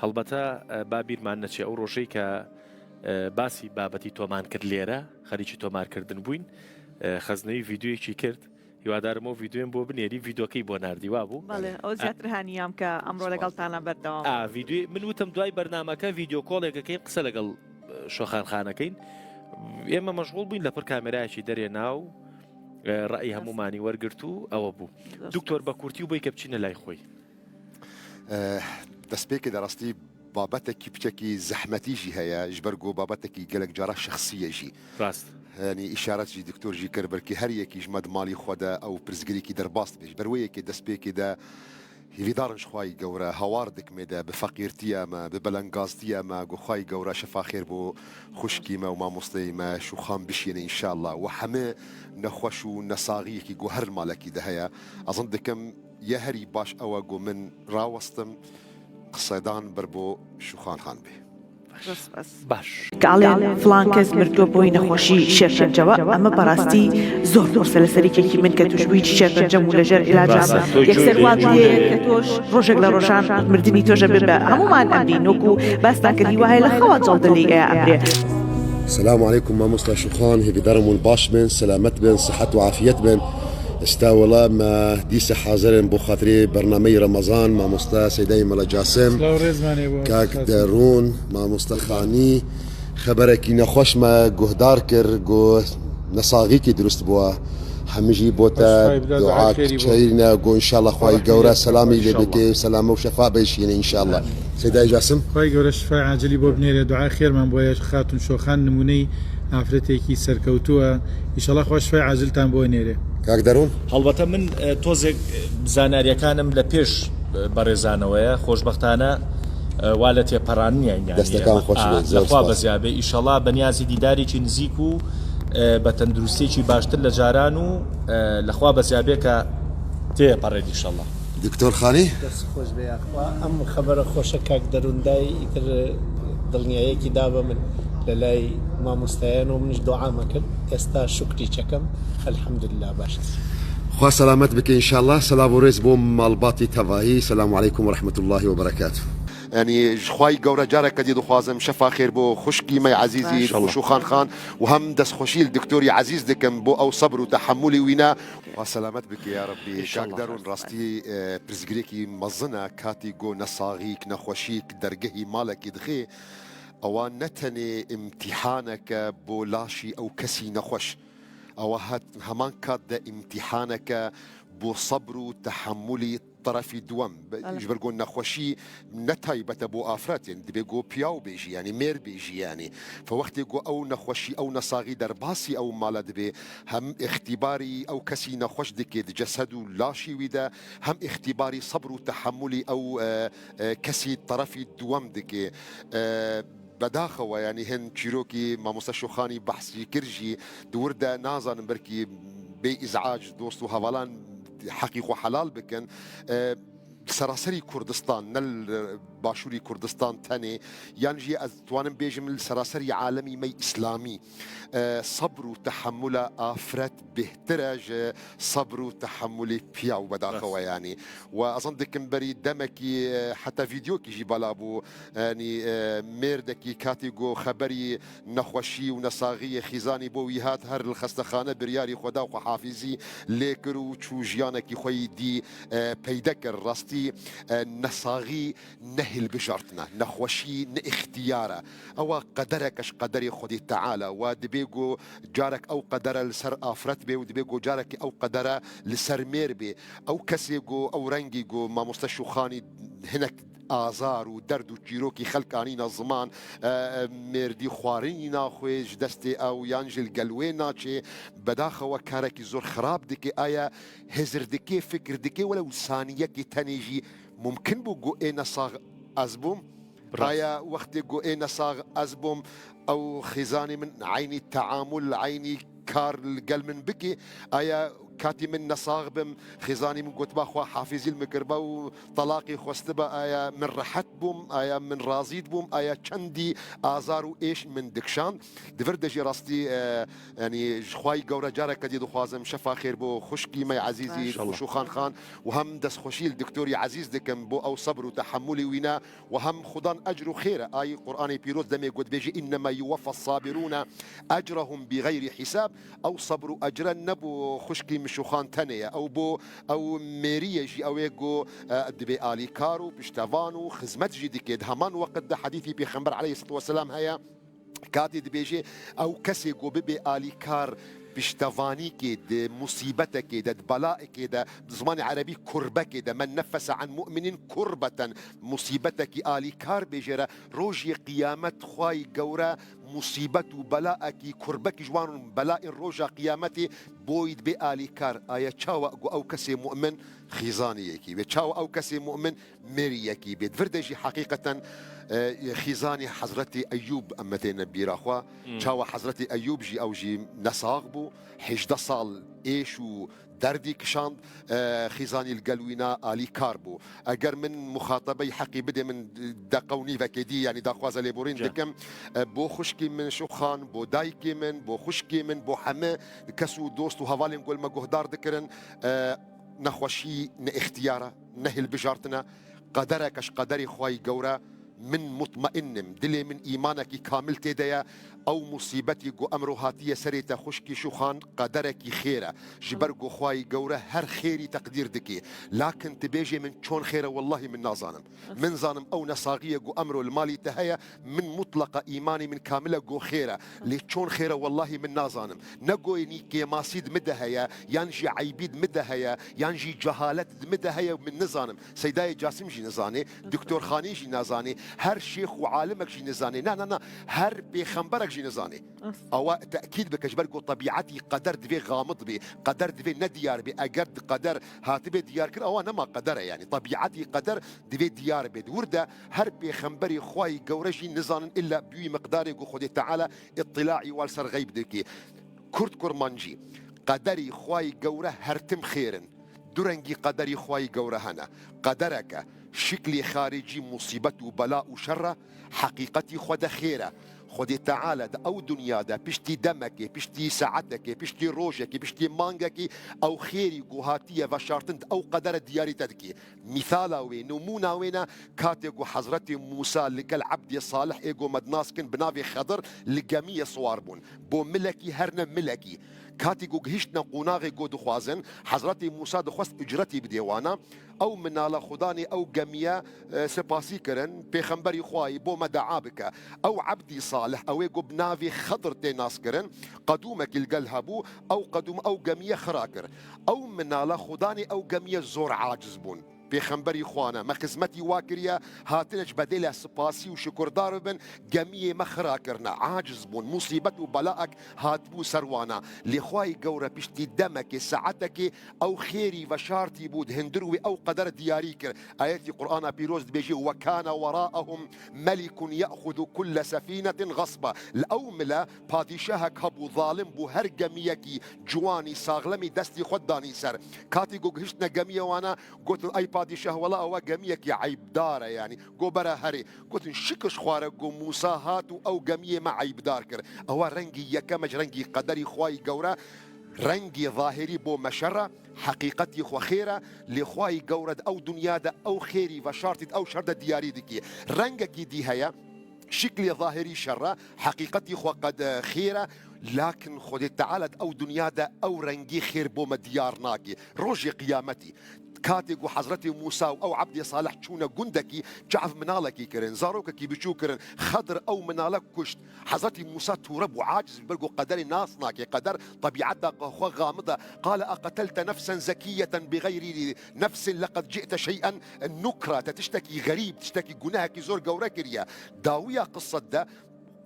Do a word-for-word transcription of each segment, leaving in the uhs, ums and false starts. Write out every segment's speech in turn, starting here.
هەڵبەتە، ئە، با بیرمان نەچێ ئەو ڕۆژەی کە، ئە، باسی بابەتی تۆمان کرد لێرە، خەریکی تۆمارکردن بووین، ئە، خەزنەوی ڤیدیۆیەکی کرد. هیوادارم ئەو ڤیدیۆیم بۆ بنێری، ڤیدیۆکەی بۆ ناردی، وا بوو؟ بەڵێ، ئەو زیاتر هاوینیام کە ئەمڕۆ لەگەڵتانە بەردەوام. ئا، ڤیدیۆی من وتم دوای بەرنامەکە ڤیدیۆ کۆڵێک ئەکەین، قسە لەگەڵ، ئە، شۆخان خانەکەین. ئێمە مەشغوڵ بووین لە پڕ کامێرایەکی دەرێ ناو، ئە، ڕەئی هەمومانی وەرگرت و ئەوە بوو. دکتۆر، بە کورتی و بۆی کە بچینە لای خۆی. ئە، دەستپێکێ دە ڕاستی بابەتێکی بچەکی زەحمەتی ژی هەیە، ji ber ku babetێکی gelek cara şexsî ye jî. ڕاست. یعنی ئیشارەت jî دکتۆر jî kir, belkî her yekî ji me di malî xwe de ew pirsgirêkî derbas dibe. Ji ber wê yekê destpêkê de hêvîdar in ji Xwayî Gewre, hawar dikmê de bi feqîrtiya me, bi belengaztiya me, ku Xwayî Gewre şefa xêr bo xwişkî me û mamosteyê me Şûxan bişiyêne înşallah. We hemî nexweş û nesaxiyekî ku her malekî de heye. Ez zan dikim, ya herî baş ew e ku min rawestim, qisedan ber bo Şûxan Xan bê. Baş. کە ئەڵێن فڵان کەس مردووە بۆی نەخۆشی شێرپەنجەوە، ئەمە بەڕاستی زۆر قورسە لە سەرێکێکی من کە توشبووی شێرپەنجەم و لەژێر علاجە. یەکسەر وات لێ کە تۆش ڕۆژێک لە ڕۆژان مردنی تۆشە بێ بە هەمومان ئەمرین، وەکو باستان کردی وایە لە خەوە جەڵدە لێ ئەمرێ. سلام علیکم مامۆستا شوخان، هێڤیدارم ون باش بن، سلامت بن، صحت و عافیت بن. ئێستا وەڵا مە دیسە حاضرن بۆ خاطرێ بەرنامەی ڕەمەزان، مامۆستا سەیدای مەلا جاسم، سلاو ڕێزمانێ بۆ کاک دەرون، مامۆستا خانی. خەبەرێکی نەخۆشمە گوهدار کرد، گو نەساغیکی دروست بووە. هەمیژی بۆتە دوعا کچەیرینە، گو انشاءالله خوای گەورە سەلامی لێ بکێ، سەلامە و شەفا بێشینە انشاءالله. سەیدای جاسم. خوای گەورە شفای عاجلی بۆ بنێرێ، دوعای خێرمان بۆیە. خاتون شۆخان نمونەی ئافرەتێکی سەرکەوتووە. ئیشەڵا خوا شفای عاجلتان بۆ نێرێ. کاک دەرون. هەڵبەتە من، ئە، تۆزێک، ئە، زاناریەکانم لە پێش، ئە، بەڕێزانەوەیە. خۆشبەختانە، ئە، وا لە تێپەڕان نییە، یعنی، دەستەکان ئەمە، خۆش ئا، بێت، زۆر لەخوا سپاس. بەزیابێ. ئیشەڵا بە نیازی دیدارێکی نزیک و، ئە، بە تەندروستێکی باشتر لە جاران و، ئە، لەخوا بەزیابێ کە تێپەڕێت ئیشەڵا. دکتۆر خانی. دەست خۆش بێ یاخوا. ئەم خەبەرە خۆشە کاک دەروندای ئیتر دڵنیاییەکی دا بە من لە لای مامۆستایان و منیش دوعامە کرد. ئێستا شکری چەکەم. الحمدلله باش. خوا سەلامەت بکە انشاءالله. سەلاو و ڕێز بۆ ماڵباتی تەڤاهی. سلام علیکم و رحمت الله و برکاته. یعنی، ji خوای گەورە جارێکە دی دخوازم شەفا خێر بۆ خوشکی مەی عەزیزی، باش. شوخان خان، و هەم دەستخۆشی لە دکتۆری عەزیز دکم بۆ ئەو سەبر و تەحەمولی وینە. خوا سەلامەت بکە یا ڕەبی. انشاءالله. کاک دەرون، ڕاستی، ئە، پرسگرێکی مەزنە، کاتی گۆ نەساغیک، نەخۆشیک دەرگەهی ماڵەکی دخێ، ئەوە نە تەنێ ئیمتیحانەکە بۆ لاشی ئەو کەسی نەخۆش. ئەوە هەت-، هەمان کات دە ئیمتیحانەکە بۆ سەبر و تەحەمولی طرفی دووەم. بەڵێ. Ji ber ku nexweşî ne taybet e bo afret, yanî dibê ku piyaw bê jî, yanî mêr bê jî, yanî. Fe wextê ku ew nexweşî, ew nesaxî derbasî ew mala dibê, hem îxtîbarî ew kesî nexweş dike di cesed û laşî wî de, hem îxtîbarî sebr û tehemulî ew, e, e, kesî terefî duwem dike. E, bedaxewe, yanî hin çîrokî mamoste Şoxanî behs jî kir jî, di wir de nazanin belkî bê îzac dost û hevalan heqî xwe helal bikin. E, li seraserî Kurdistan, ne li başûrî Kurdistan tenê, yan jî ez dixwanim bêjim li seraserî alemî me îslamî, e, sebr û tehemula afret bêhtir e ji sebr û tehemulê piya û bedaxewe. Rast. Yanî. We ez zan dikim berî demekî, e, heta vîdeokî jî bala bû, yanî, e, mêrdekî katî ku xeberî nexweşî û nesaxiyê xîzanî bo wî hat, her li xestexane biryarî xwe da, xwe hafîzî lê kir û çû jiyanekî xwe yî dî, e, peyde kir. Rastî, e, nesaxî ne hilbijartin e, nexweşî ne îxtiyar e. Ewa qedereke ji qederê Xwedê Teala. Wa dibê ku carek ew qedere li ser afret bê û dibê ku carekî ew qedere li ser mêr bê. Ew kesê ku ew rengî ku mamoste Şûxanî hinek azar û derd û çîrokî xelk anîna ziman, e, e, mêrdî xwarinî naxwê ji destê ew yan jî li gel wê naçê, bedaxewe karekî zor xirab dike, aya hizir dike, fikir dike, welew saniyekê tenê jî mumkin bû ku ê nesax ez bûm. Rast. Aya wextê ku ê nesax ez bûm, ew xêzanê min eynî teamul, eynî kar li gel min bike, aya Katî min nesax bim, xêzanî min gotiba xwe hafîzî li min kiriba û telaqî xwestiba, aya min rehet bûm, aya min razî dibûm, aya çendî azar û êş min dikişand. Di vir de jî rastî, e, yanî ji xwayî gewre careke dî dixwazim şefa xêr bo xwişkî me ezîzî Maşallah. Xweşûxan Xan û hem destxweşî li doktorî ezîz dikim bo ew sebr û tehemulê wî ne. Û hem Xudan ecr û xêr e. Ay Qur'anê Pîroz demê got, dibêje, "Innema yuweffa sabirûne ecrehum bi xeyrî hisab." Ew sebr û ecre ne bo xwişkî Mişûxan tenê ye. Ew bo ew mêrî ye jî, ew ê go, e, dibê alîkar û piştevan û xizmet jî dike. Di heman weqt de hedîfî Pêxember aleyhisselatu vesselam heye. Katê dibêje, ew kesê ku bibe alîkar piştevanîkê di musîbetekê de, di belaekê de, di zimanê erebî kurbekê de, "Men neffese an mu'minin kurbeten", musîbetekî alîkar bêje re, rojê qiyamet xwayî gewre musîbet û belaekî kurbekî ji wan belayên roja qiyametê boyî dibe alîkar. Aye çawa ku ew kesê mu'min xîzanî yekî be? Çawa ew kesê mu'min mêrî yekî bê. Di vir de jî heqîqeten, e, xîzanî Hezretî Eyûb em me têne bîra xwe. Hmm. Çawa Hezretî Eyûb jî, ew jî nesax bû, hejdeh sal êş û derdî kişand, e, xîzanî li gel wîna alîkar bû. Eger min muxatabeyî heqî bidê, min deqe û nîvekê dî, yanî daxwaza lêborîn Cem. dikim, e, bo xwişkî min Şûxan, bo dayikê min, bo xwişkê min, bo heme kes û dost û hevalên ku li me guhdar dikirin, e, nexweşî ne îxtiyar e, ne hilbijartin e, qedereke ji qederê xwayî gewre, min mutmain im, dilê min îmanekî kamil tê de ye, ew musîbetî ku emro hatiye serê te xwişkî Şûxan qederekî xêr e, ji ber ku xwayî gewre her xêrî teqdîr dike. Lakin tu bêjê min çon xêr e, wellahî min nazanim. Min zanim ew nesaxiye ku emro li malî te heye, min mutleqa îmanî min kamil e ku xêr e. Lê çon xêr e, wellahî min nazanim. Ne goyê nî kêmasî di min de heye, yan jî eybî di min de heye, yan jî cehalet di min de heye, min nizanim. Seydayê Casim jî nizanê, Doktor Xanî jî nazanê, her şêx û alimek jî nizanê. Na, na, na, her pêxemberek jî nizanê. Awa tekîd bike, ji ber ku tebiatî qeder divê xamid bê, qeder divê nediyar bê. Eger di qeder hatibe diyar kir, awa nema qeder e, yanî tebiatî qeder divê diyar bê. Di wir de her pêxemberî xwayî gewre jî nizanin illa bi wî miqdarê ku Xwedê Teala îtîlaî wal ser xeyb dike. Kurd kurmancî, qederî xwayî gewre her tim xêr in. Du rengî qederî xwayî gewre hene. Qedereke şiklê xaricî musîbet û bela û şer e, heqîqetî xwe de xêr e. Xwedê Teala di ew dinya de piştî demekê, piştî saetekê, piştî rojekê, piştî mangekî ew xêrî ku hatiye veşartin di ew qedere diyarî te dikî. Mîsala wê, nimûna wê ne, katê ku Hezretî Mûsa li gel Ebdê Salih ê ku me dinas kin bi navê Xedir li gemiyê siwar bûn. Bo milekî her ne milekî. Katî ku gihiştine qonaxê ku dixwazin, Hezretî Mûsa dixwest ucretî bidê wana. Ew minala xudanê ew gemiye, e, sipasî kirin, pêxemberî xwayî bo me dua bike. Ew Ebdî Salih, ew ê ku bi navê Xedir tê nas kirin, qedûmekî li gel hebû, ew qedûm ew gemiye xira kir. Ew minala xudanê ew gemiye zor aciz bûn. Pêxemberî xwa ne, me xizmetî wa kiriye, hatine ji bedêle sipasî û şukurdar bibin, gemiyê me xira kirine, aciz bûn, musîbet û belaek hatibû ser wana. Lê xwayî gewre piştî demekê, saetekê ew xêrî veşartî bû, di hundir wê ew qeder diyarî kir. Ayetî Qur'ana Pîroz dibêje, "Ve kâne werâehum melikun ye'xuzu kulle sefînetin ğasba." Li ew mile padîşahek hebû, zalim bû, her gemiyekî ciwanî, saxlemî destî xwe danî ser. Katî ku gihiştine gemiyê wana, gotin, "Ey padîşah, wela ewa gemiyekî eybdar e, yanî, go bere herê." Gotin, "Şikir ji xwe re ku Mûsa hat û ew gemiyê me eybdar kir." Ewa rengî yekem e ji rengî qederî xwayî gewre, rengî zahirî bo me şer e, heqîqetî xwe xêr e, lê xwayî gewre di ew dinya de ew xêrî veşartî di ew şer de diyarî dikî. Rengekî dî heye, şiklê zahirî şer e, heqîqetî xwe qed, e, xêr e, lakin Xwedê Teala di ew dinya de ew rengî xêr bo me diyar nake. Rojê qiyametî, katê ku Hezretî Mûsa û ew Ebdê Salih çûne gundekî, çav minalekî kirin, zarokekî biçûk kirin, Xedir ew minale kuşt. Hezretî Mûsa tûre bû, aciz bû, ber ku qederê nas nake, qeder tebiata xwe xamid e. Qale, "Eqetelte nefsen zekiyeten bi xeyrî nefsin leqed ci'te şey'en nukra." Te tiştekî xerîb, tiştekî gunehekî zor gewre kiriye. Dawiya qisset de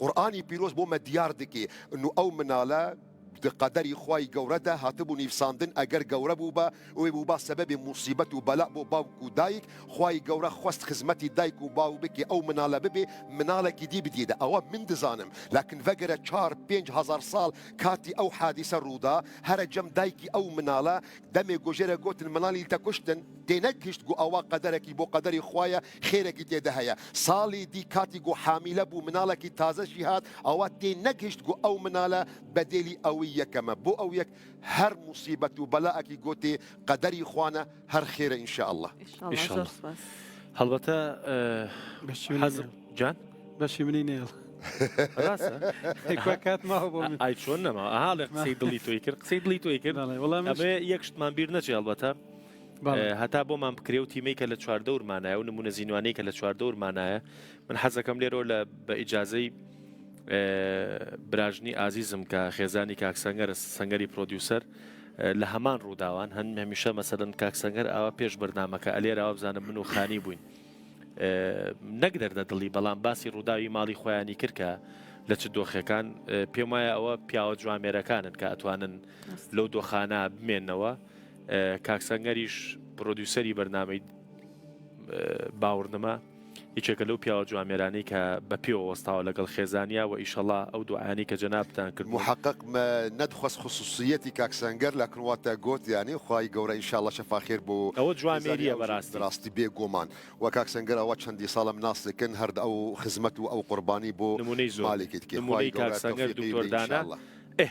Qur'anî Pîroz bo me diyar dike, inu ew minale Di qederî Xwayî Gewre de hatibû nivîsandin, eger gewre bûba, wê bûba sebebê musîbet û bela bo bawk û dayik, Xwayî Gewre xwest xizmetî dayk û bawk bike, ew minale bibe, minalekî dî bidî de. Ewa min dizanim. Lakin vegere çar pênc hezar sal katî ew hadîse rû da, here cem daykî ew minale, demê ku jê re gotin minalî te kuştin, tê negihişt ku ewa qederekî bo qederî xwe ye, xêrekî tê de heye. Salê dî katî ku hamîle bû, minalekî taze jî hat, ewa tê negihişt ku ew minale bedêlî ewî yekeme. Bo ew yek her musîbet û belaekî ku tê qederî xwe ne, her xêr e înşeallah. İnşallah. İnşallah. Zor spas. Helbete e, Beşî min hezir... neyê. Can? Beşî min neyê. Rasa? Êk we ket ma bo min. Ay çon nema. Aha, le qisey dilî toy kir. Qisey dilî toy kir. Belê, wela min Ama yek şt man bir neçe helbete. Belê. E, heta bo man bikirê û tîmeyke le çardewr manaye û nimûne zînwaneyke le çardewr manaye. Min hezekam lêro le bi îcazey e, birajnî azîzim ke xêzanî kak Senger, Sengerî prodûser, e, li heman rûdawan, hem hemîşe meselen kak Senger awa pêş bernameke, elêr awa bizanim min û Xanî bûyn. E, nek derde dilî, belam basî rûdawî malî xweyanî kir ke li çi doxekan, e, pêm waya ewa piyawa ciwamêrekan in ke etwanin lew doxana bimênewa. E, kak Sengerîş prodûserî bernameyî, e, bawirnima, yekeke lew piyawa ciwamêranî ke bi pêwa westawa legal xêzaniya we, îşallah ew duayanî ke cenabtan kir. Muheqeq me nedixwest xususiyetî kak Senger, lakin wa te got, yanî Xwayî Gewre înşallah şefa xêr bo. Ew ciwamêrî ye Xêzaniya berastî. Berastî bêguman. We kak Senger awa çendî sala min nas dikin, her di ew xizmet û ew qurbanî bo Nimûneyî zor. malekî dike. Nimûneyî Xwayî Gewre kak Senger, tewfîqî doktor bide Dana. înşallah. Eh,